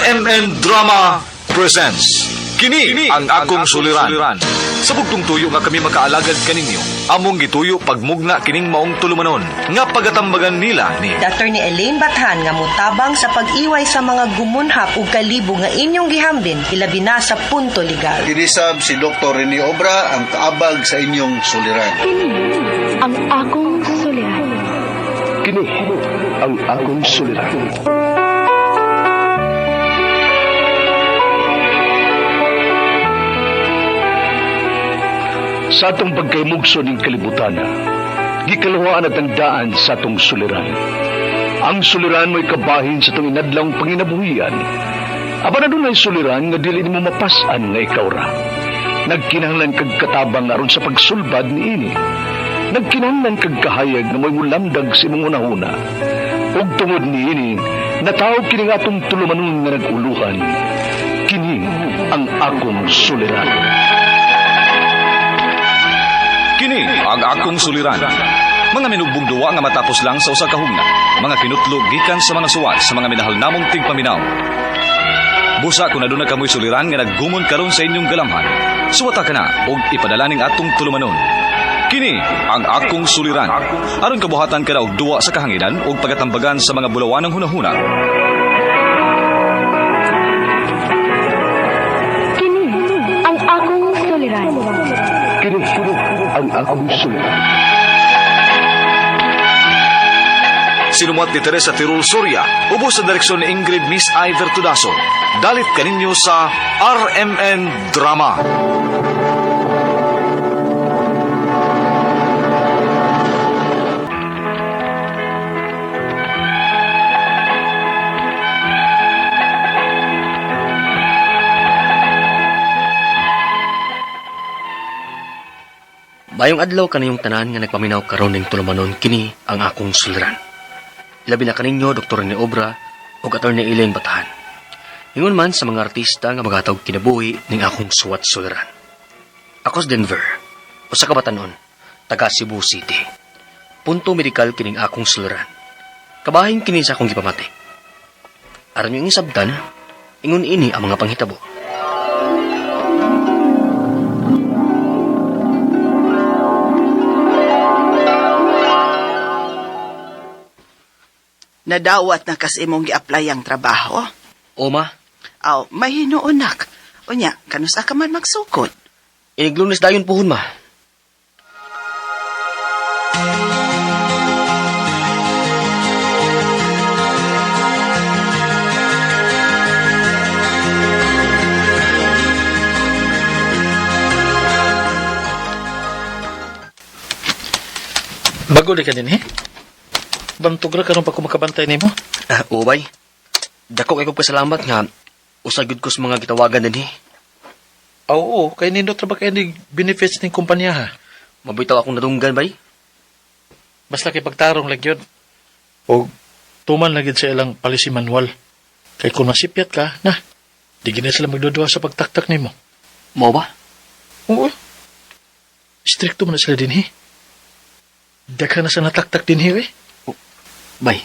RMN Drama presents Kini ang akong suliran. Sa bugtong tuyo nga kami makaalagad kaninyo, among gituyo pagmugna kining maong tulumanon nga pagatambagan nila ni Attorney Elaine Bathan nga motabang sa pag-iway sa mga gumunhap ug kalibo nga inyong gihambin hilabi na sa punto legal. Kinisab si Dr. Rene Obra ang kaabag sa inyong suliran. Kini ang akong suliran. Kini ang akong suliran. Sa atong pagkaymugso ning kalibutan, gikaluhaan at ang daan sa atong suliran. Ang suliran mo'y kabahin sa atong inadlawng panginabuhian. Apan adunay suliran nga dili nimo mapas-an nga ikaw ra. Nagkinahanglan kag katabang aron sa pagsulbad niini. Nagkinahanglan kag kahayag nga mo'y mulamdag sa imong hunahuna. Ug tungod niini, natawag kini nga atong tulumanon nga nag-uluhan. Kini ang akong suliran. Kini ang akong suliran. Mga minugbong duwa nga matapos lang sa usa ka hugna. Mga kinutlog gikan sa mga suwat sa mga minahal namong tigpaminaw. Busa kung aduna kamoy suliran nga naggumon karon sa inyong galamhan. Suwata ka na og ipadala ning atong tulumanon. Kini ang akong suliran. Aron kabuhatan ka na og duwa sa kahanginan ug pagatambagan sa mga bulawanang hunahuna. Kini ang akong suliran. Kini ang akong suliran. Sinumuat ni Teresa Tirul Soria, ubos sa direksyon ni Ingrid Miss Iver Tudaso. Dalit kaninyo sa RMN Drama. Bayong adlaw kaniyong tanan nga nagpaminaw karon ning tulumanon kini ang akong suliran. Labi na kaninyo Dr. Rene Obra ug Attorney Elaine Batahan. Ingon man sa mga artista nga magatawg kinabuhi ning akong suwat suliran. Ako sa Denver, usa ka batanon, taga Cebu City. Punto medikal kining akong suliran. Kabahin kini sa akong gipamati. Aron yung isabtan, ingon ini ang mga panghitabo. Nadawat na kas imong gi-apply ang trabaho. Oma, Aw, may hinuunak. Unya, kanusa ka man magsukod. iniglunis dayon puhon ma. Bago di ka din, eh? Bantog ra karon pa ko makabantay nimo. Ah, ubay. Dako kay kog pasalamat nga usa gyud ko sa mga gitawagan dinhi. Ah, Oo, kay nindot ra ba kay ni benefits ning kumpanya ha? Mabitaw akong nadunggan bay. Basta kay pagtarong lang yun. O tuman lang gyud sa ilang policy manual. Kay kung masipyat ka, na, di gina sila magdudua sa pagtaktak nimo. Mao ba? Oo. Stricto man na sila dinhi. Daghan na sa nataktak dinhi, eh. Bay.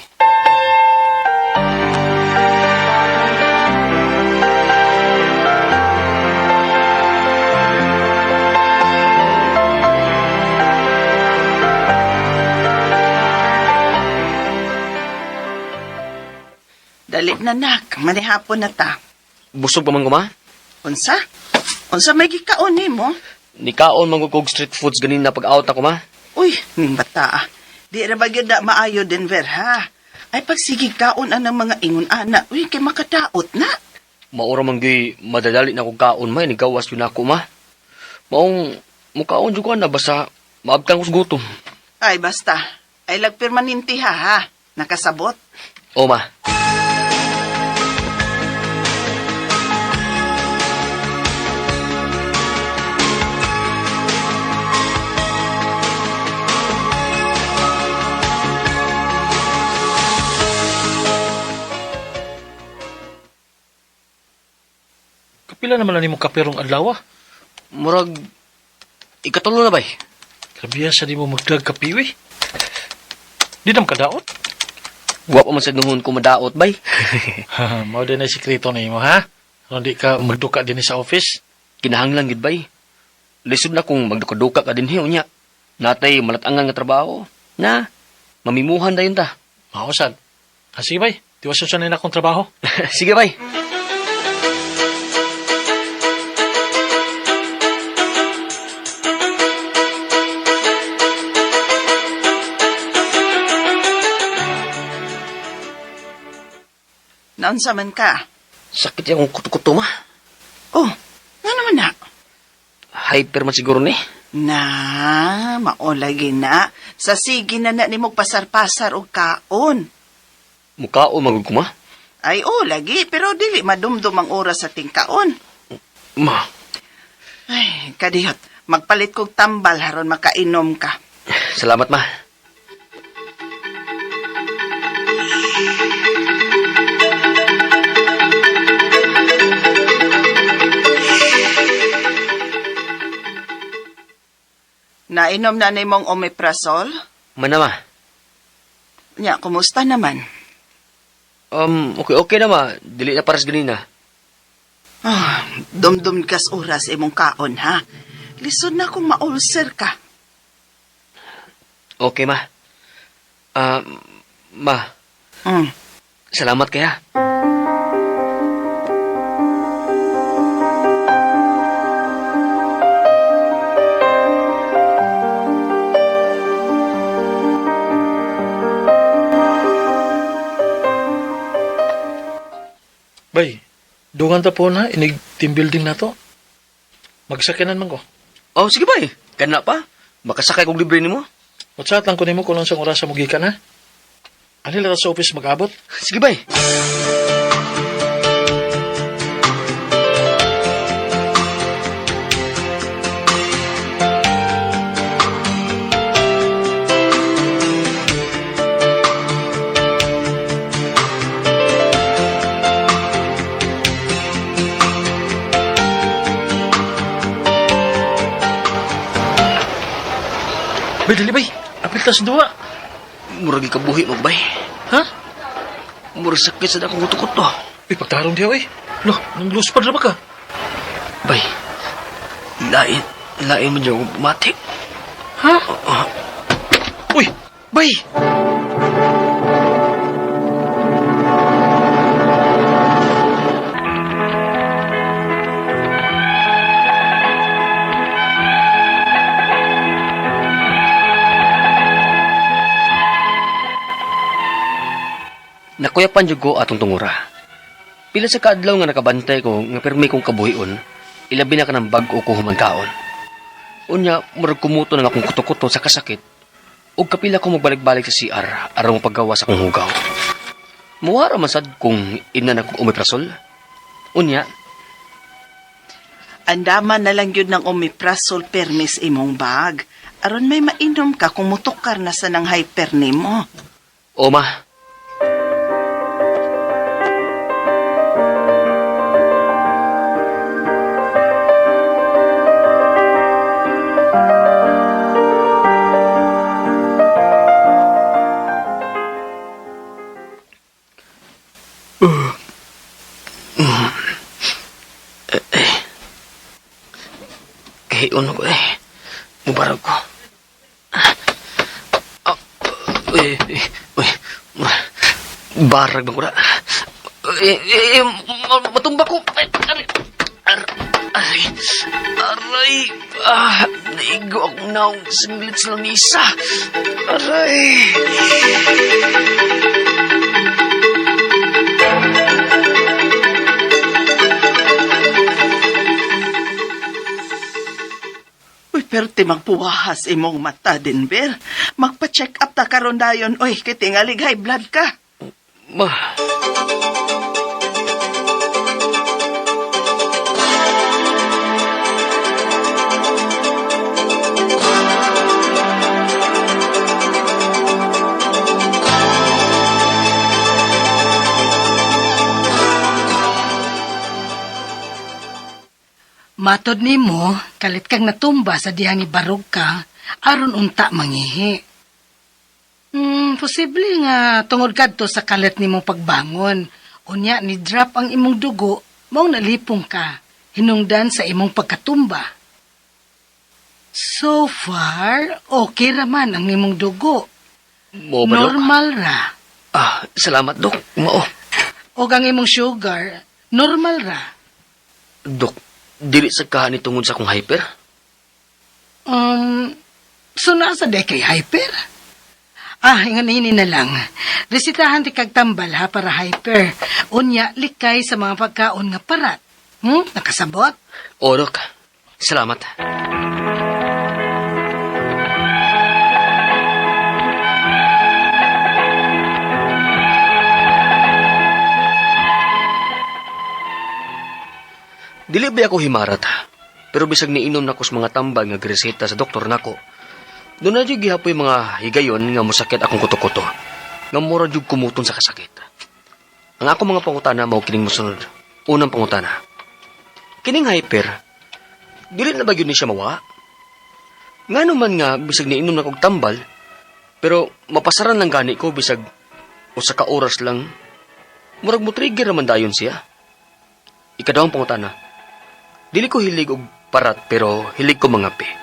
Dali na nak, manihapon na ta. Busog pa man ko ma. Unsa? Unsa may gikaon nimo? Nikaon man ko kog street foods ganin na pag-out ako ma. Uy, ning bata ah. Di ra ba gyud na maayo Denver ha? Ay pagsigig kaon ang mga ingon ana, uy kay makadaot na. Maura man gyud madadali na kog kaon ma, nigawas yun ako ma. Maong mukaon jud ko na basta maabtang ko sa gutom. Ay basta, ay lagpermanente ha ha. Nakasabot. O ma. Kapila naman na nimo kaperong adlaw ah. Murag ikatulo na bay. Grabe sa di mo magdag kape, eh. Di nam kadaot. Wa pa man sa nuhon ko madaot, bay. Mao din ay sikreto nimo ha? Aron di ka magduka dinhi sa office. Kinahanglan gid bay. Lisod na kung magduka-duka ka dinhi unya. Natay malatangan nga trabaho. Na, mamimuhan dayon ta. Mao sad. Ah, sige bay, tiwason sa nila akong trabaho. Sige bay. Naunsa man ka? Sakit yung kuto-kuto ma. Oh, nga naman na. Hyper man siguro ni. Na, maolagi na. Sa sige na na nimo pasar-pasar og kaon. Mukao magud ko ma. Ay, oh, lagi, pero dili madumdum ang oras sa tingkaon. Ma, Ay, kadihot, magpalit kog tambal haron makainom ka. salamat ma. Nainom na nimong omeprazole? Mana ma. Nya, kumusta naman? Okay okay na ma. Dili na paras ganina. Ah, dumdum kas oras imong kaon, ha? Lisod na kung ma-ulcer ka. Okay ma. Ah, ma, salamat kaya. Bay, dungan ta po na inig team building na to. Magsakyanan man ko. Oh, sige bay. Kana pa. Makasakay kog libre nimo. WhatsApp lang ko nimo kung unsang oras mo gikan ha. Ani lang sa office mag-abot? Sige bay. Bay, dali bay. Apil tas duwa. Murag kabuhi mo bay. Ha? Murag sakit sa akong kuto-kuto. Uy, pagtarong diya, uy. Lo, nang luspad na ba ka? Bay. Lain, lain man jud akong pumati. Ha? Uy, Bay. Nakuyapan jud ko atong tungura. Pila sa kaadlaw nga nakabantay ko nga pirmi kong kabuhion, ilabi na kanang bag-o ko humankaon. Unya, murag kumuto na akong kuto-kuto sa kasakit ug kapila ko magbalik-balik sa CR aron paggawa sa akong hugaw. Muwara man sad kung ina na kong omeprazol. Unya, Andaman na lang yun ng omeprazole permis imong bag. Aron may mainom ka kung mutukar na sa nang hyper nimo. o ma, Kahiyon ko eh. Mubarag ko. Ah, uy, uy, uy. Barag ba ko na? Eh, eh, matumba ko. Ay, aray, aray, aray. Ah, naigo akong naong singlit sa lamisa. Aray. Uy, pero magpuwahas imong mata, Denver. Magpa-check up ta karon dayon. Uy, kay tingalig high blood ka. Ma. Matod nimo, kalit kang natumba sa dihang ibarog ka, aron unta mangihi. Posible nga tungod kadto sa kalit nimong pagbangon. Unya ni drop ang imong dugo, maong nalipong ka hinungdan sa imong pagkatumba. So far, okay ra man ang imong dugo. Mo ba, Dok? Normal ra. Ah, salamat, Dok. Mao. Og ang imong sugar, normal ra. Dok, dili sa kaha ni tungod sa akong hyper? So nasa day kay hyper? Ah, inganini na lang. Resitahan ti kag tambal ha para hyper. Unya, likay sa mga pagkaon nga parat. Nakasabot? O, Dok. Salamat. Dili ba ako himarat? Pero bisag niinom nako sa mga tambal nga greseta sa doktor nako. Doon na jud gihapoy mga higayon nga mosakit akong kuto-kuto. Nga mura jud kumuton sa kasakit. Ang ako mga pangutana mao kining mosunod. Unang pangutana. Kining hyper, dili na ba gyud ni siya mawa? Ngano man nga bisag niinom na kog tambal, pero mapasaran lang gani ko bisag usa ka oras lang. Murag mo trigger naman dayon siya. Ikaduhang pangutana. Dili ko hilig og parat pero hilig ko mangape.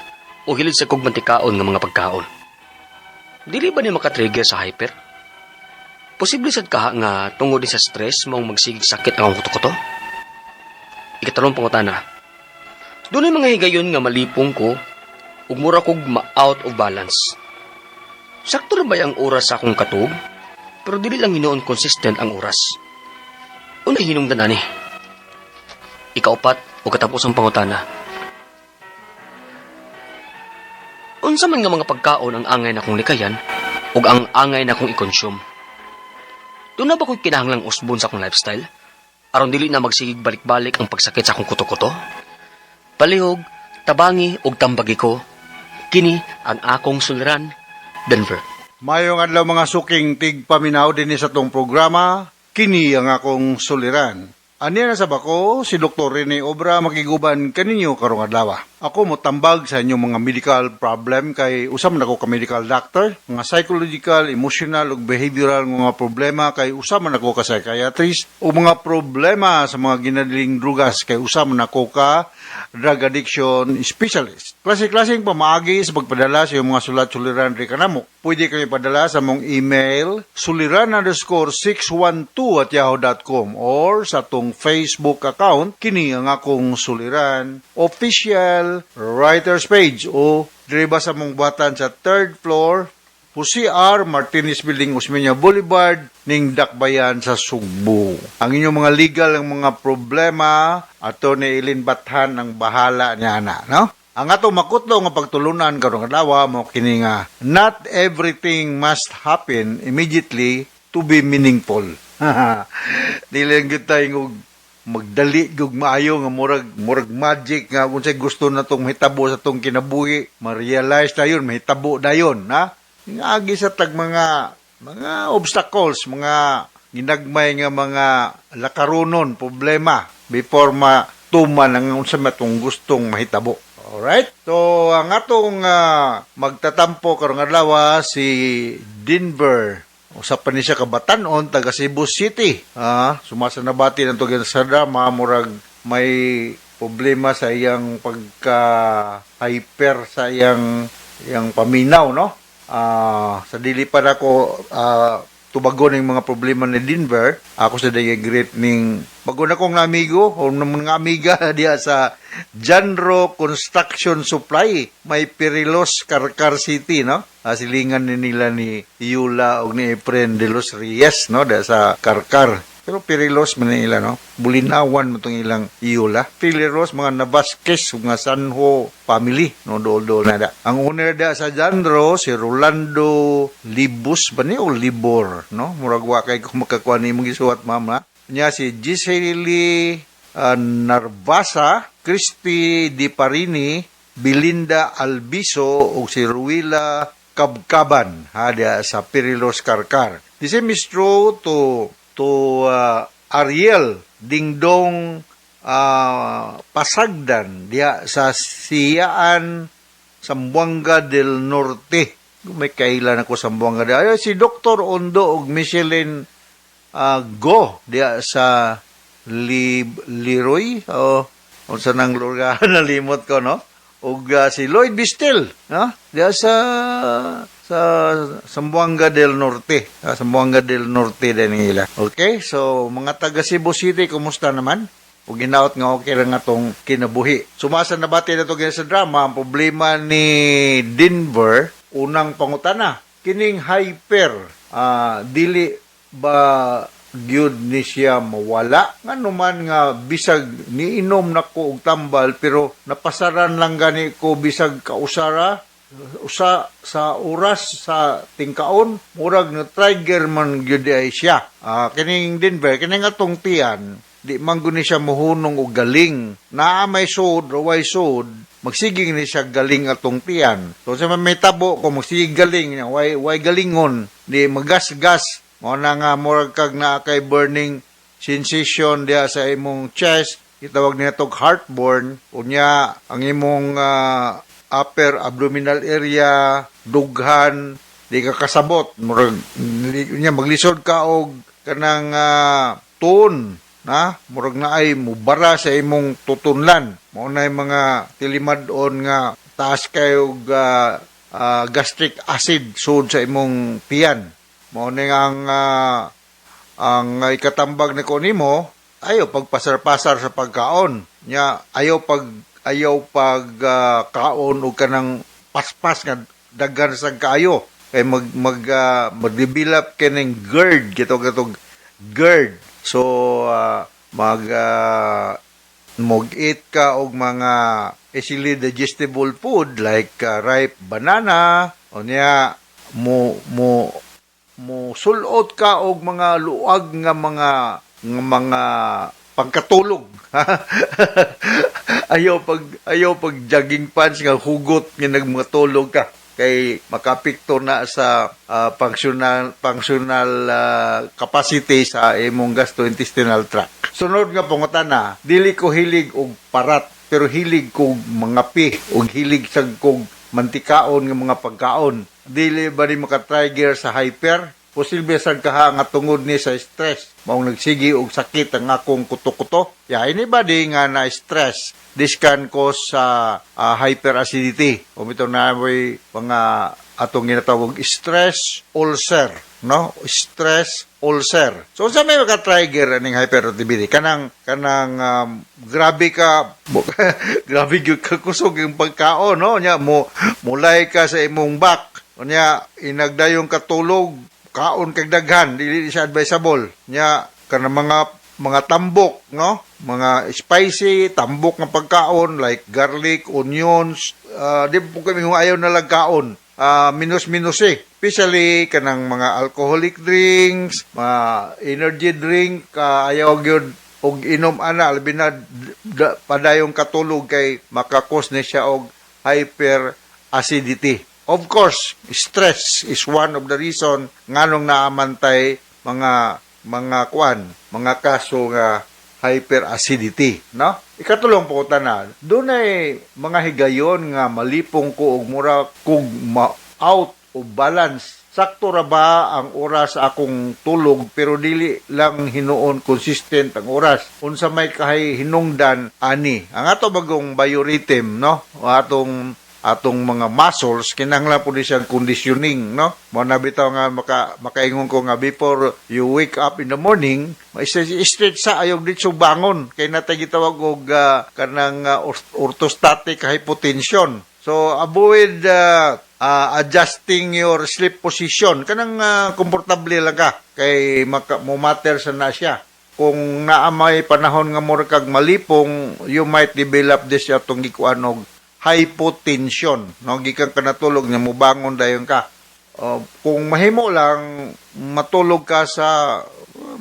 O hilig sa kog mantikaon nga mga pagkaon. Dili ba ni makatrigger sa hyper? Posible sad kaha nga tungod ni sa stress maong magsigig sakit ang akong kuto-kuto? Ikatalong pangutana. Dunay mga higayon nga malipong ko ug mura kog ma-out of balance. Sakto ra ba ang oras sa akong katug? Pero dili lang hinuon consistent ang oras. Unay hinungdan ani. Ikaupat o katapos ang pangutana. Unsa man nga mga pagkaon ang angay na kong likayan ug ang angay na kong i-consume? Doon na ba ko'y kinahanglang usbon sa akong lifestyle? Aron dili na magsigig balik-balik ang pagsakit sa akong kuto-kuto? Palihog, tabangi ug tambagi ko, kini ang akong suliran, Denver. Mayong adlaw mga suking tigpaminaw dinhi sa tong programa, kini ang akong suliran. Aniya na sa bako, si Dr. Rene Obra makiguban kaninyo karong adlaw. Ako motambag sa inyong mga medical problem kay usa man ako ka medical doctor, mga psychological, emotional ug behavioral nga mga problema kay usa man ako ka psychiatrist, o mga problema sa mga ginadiling drugas kay usa man ako ka drug addiction specialist. Klase-klaseng pamaagi sa pagpadala sa iyong mga sulat-suliran ri kanamo. Pwede kayo padala sa mong email suliran_612@yahoo.com or sa atong Facebook account kini ang akong suliran official writers page o diri ba sa mong buhatan sa third floor Jose R. Martinez Building, Osmeña Boulevard, ning Dakbayan sa Sugbo. Ang inyong mga legal ang mga problema, ato ni Eileen Bathan ang bahala niya na, no? Ang ato makutlo nga pagtulunan karong adlaw mo kini nga not everything must happen immediately to be meaningful. Dili lang gyud tayo og magdali gyud maayo nga murag magic nga unsay gusto na tong mahitabo sa tong kinabuhi, ma-realize dayon, mahitabo dayon, ha? Agi sa tag mga obstacles, mga ginagmay nga mga lakaronon, problema before matuman ang unsa man atong gustong mahitabo. Alright? So, ang atong magtatampo karong adlaw si Denver. Usa pa ni siya ka batan-on taga Cebu City. Sumasa na bati ng tugan sa drama, murag may problema sa iyang pagka hyper sa iyang paminaw, no? Sa dili pa nako tubagon ng mga problema ni Denver, ako sa dayay great ning bago na kong amigo o mga amiga diya sa Janro Construction Supply, may Perilos, Carcar City, no? Silingan ni nila ni Yula og ni Efren de los Reyes, no, diya sa Carcar. Pero Perilos man nila, no? Bulinawan mo tong ilang Yula. Perilos, mga Navasquez, mga Sanjo family, no? Dool-dool na da. Ang owner da sa Janro, si Rolando Libus ba ni o Libor, no? Murag wa kay kung makakuha ni imong gisuwat, ma'am, ha? Nya si Giselle Narvasa, Christy Di Parini, Belinda Albiso o si Ruila Kabkaban, ha, diya sa Perilos Karkar. The same is true to Ariel Dingdong Pasagdan diya sa Siyaan, Zamboanga del Norte. May kailan ako sa Zamboanga. Ay, si Dr. Ondo og Michelin Go diya sa Leroy o unsa nang lugar, nalimot ko, no? Ug si Lloyd Bistel, no, diya sa Zamboanga del Norte. Zamboanga del Norte din nila. Okay, so mga taga Cebu City, kumusta naman? Ug ginaot nga okay ra nga tong kinabuhi. Sumasa nabati na to sa drama, ang problema ni Denver, unang pangutana, kining hyper, dili ba gyud ni siya mawala? Ngano man nga bisag niinom na ko og tambal pero napasaran lang gani ko bisag kausara usa sa oras sa tingkaon, murag na trigger man gyud ay siya. Kining Denver, kining atong tiyan, di man gud ni siya mohunong og galing. Naa may sud o way sud, magsiging ni siya galing atong tiyan. So sa may tabo kung magsiging galing, way galingon, di magasgas. Mao na nga murag kag naa kay burning sensation diha sa imong chest, gitawag niya tog heartburn. Unya ang imong upper abdominal area dughan, di ka kasabot, murag unya maglisod ka og kanang tone na murag na ay mubara sa imong tutunlan. Mao na yung mga tilimad-on nga taas kayo og gastric acid sud sa imong tiyan. Mao ni ang ikatambag ni ko nimo, ayaw pagpasar-pasar sa pagkaon nya, ayaw pag kaon og kanang paspas nga daghan sa kaayo kay mag mag mag-develop kining GERD, gito GERD. So mag mag-eat ka og mga easily digestible food like ripe banana. Unya mo mo mo sulot ka og mga luag nga mga pangkatulog. Ayaw pag jogging pants nga hugot nga nagmatulog ka kay makapikto na sa functional functional capacity sa imong gastrointestinal tract. Sunod nga pangutana, dili ko hilig og parat pero hilig kog mga pi og hilig sad kog mantikaon nga mga pagkaon. Dili ba ni maka-trigger sa hyper? Posible sad kaha nga tungod ni sa stress maong nagsigi og sakit ang akong kuto-kuto. Ya, anybody nga na stress, this can cause sa hyperacidity. O ito na may mga atong ginatawag stress ulcer, no? Stress ulcer. So unsa may maka-trigger aning hyperactivity? Kanang grabe ka, grabe gyud ka kusog yung pagkaon, no? Nya mo mulay ka sa imong back. Unya inagdayong katulog, kaon kag daghan, dili siya advisable. Nya kanang mga tambok, no? Mga spicy tambok nga pagkaon like garlic, onions, di po kami kung ayaw na lang kaon. Minus-minus eh. Especially kanang mga alcoholic drinks, mga energy drink, ayaw gyud og inom ana labi na padayong katulog kay maka-cause ni siya og hyperacidity. Of course, stress is one of the reason nganong naamantay mga kuan, mga kaso nga hyperacidity, no? Ikatulong po na, dunay mga higayon nga malipong ko og mura kog ma out of balance. Sakto ra ba ang oras sa akong tulog pero dili lang hinuon consistent ang oras? Unsa may kahay hinungdan ani? Ang ato bagong biorhythm, no? O atong mga muscles kinahanglan po ni siyang conditioning, no? Mo na bitaw nga makaingon ko nga before you wake up in the morning, straight sa ayaw ditso bangon kay natay gitawag og kanang orthostatic hypotension. So avoid adjusting your sleep position, kanang komportable lang ka kay mo matter sa na siya. Kung naa may panahon nga mura kag malipong, you might develop this atong gikuan og hypotension, no? Gikan ka natulog nga mobangon dayon ka. Kung mahimo lang matulog ka sa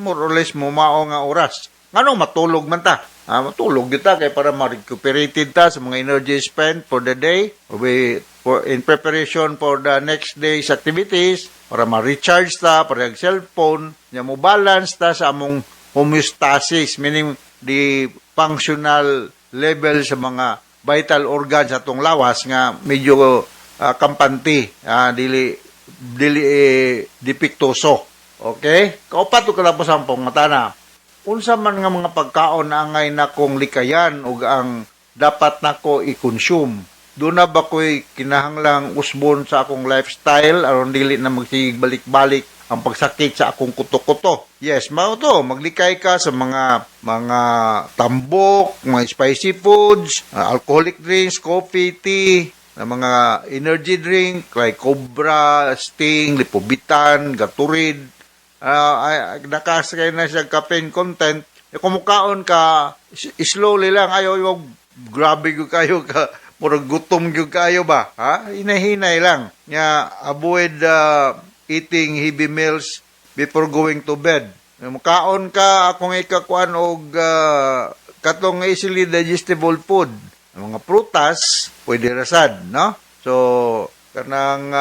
more or less mo mao nga oras. Nganong matulog man ta? Matulog gyud ta kay para ma-recuperated ta sa mga energy spent for the day, we for in preparation for the next day's activities, para ma-recharge ta para ang cellphone nya mo balance ta sa among homeostasis, meaning the functional level sa mga vital organs sa atong lawas nga medyo kampante, dili dili eh, depektoso. Okay? Kaupat ug katapusang pangutana. Unsa man nga mga pagkaon na angay nakong likayan ug ang dapat nako i-consume? Duna ba ko'y kinahanglang usbon sa akong lifestyle aron dili na magsigig balik-balik ang pagsakit sa akong kuto-kuto? Yes, mao to, maglikay ka sa mga tambok, mga spicy foods, alcoholic drinks, coffee, tea, na mga energy drink like Cobra, Sting, Lipovitan, Gatorade, ay, nakasakay na siya caffeine content. E kung mukaon ka, slowly lang, ayaw yung grabe gyud kayo ka, murag gutom gyud kayo ba? Ha? Hinahinay lang. Nya, avoid eating heavy meals before going to bed. Mukaon ka, akong ikakuan og katong easily digestible food. Ang mga prutas, pwede rasad, no? So, kanang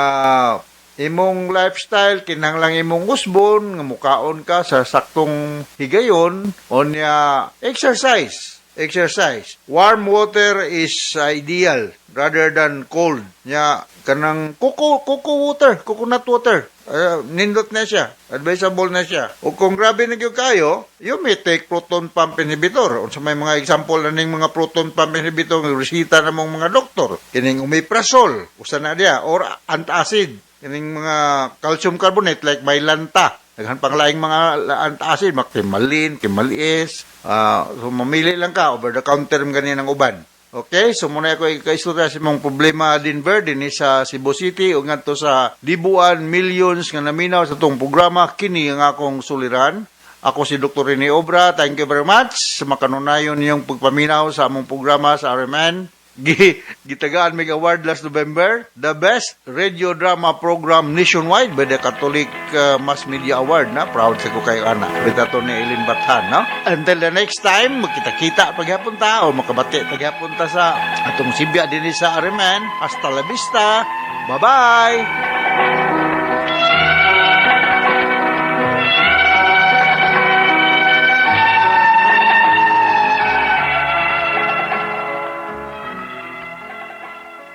imong lifestyle, kinahanglang imong usbon, nga mukaon ka sa saktong higayon, onya exercise. Exercise. Warm water is ideal rather than cold. Nya kanang coco water, coconut water. Nindot na siya. Advisable na siya. O kung grabe na gyud kayo, you may take proton pump inhibitor. Unsa may mga example na ning mga proton pump inhibitor nga resita na mong mga doktor. Kining omeprazole, usa na diya, or antacid. Kining mga calcium carbonate like Mylanta. Daghan pang laing mga antacid, Makimalin, Kimalis. So mamili lang ka, over the counter man gani ng uban. Okay, so muna ako ikaistorya sa imong problema, Denver, dinhi sa Cebu City ug ngadto sa libuan, millions nga naminaw sa atong programa, kini ang akong suliran. Ako si Dr. Rene Obra. Thank you very much sa makanunayon niyong pagpaminaw sa among programa sa RMN. Gitagaan mig award last November, the best radio drama program nationwide by the Catholic Mass Media Award na. Proud sa ko kay ana. With ato ni Eileen Bathan, no? Until the next time, magkita-kita paghapon ta o makabati paghapon ta sa atong sibya dinhi sa RMN. Hasta la vista. Bye-bye.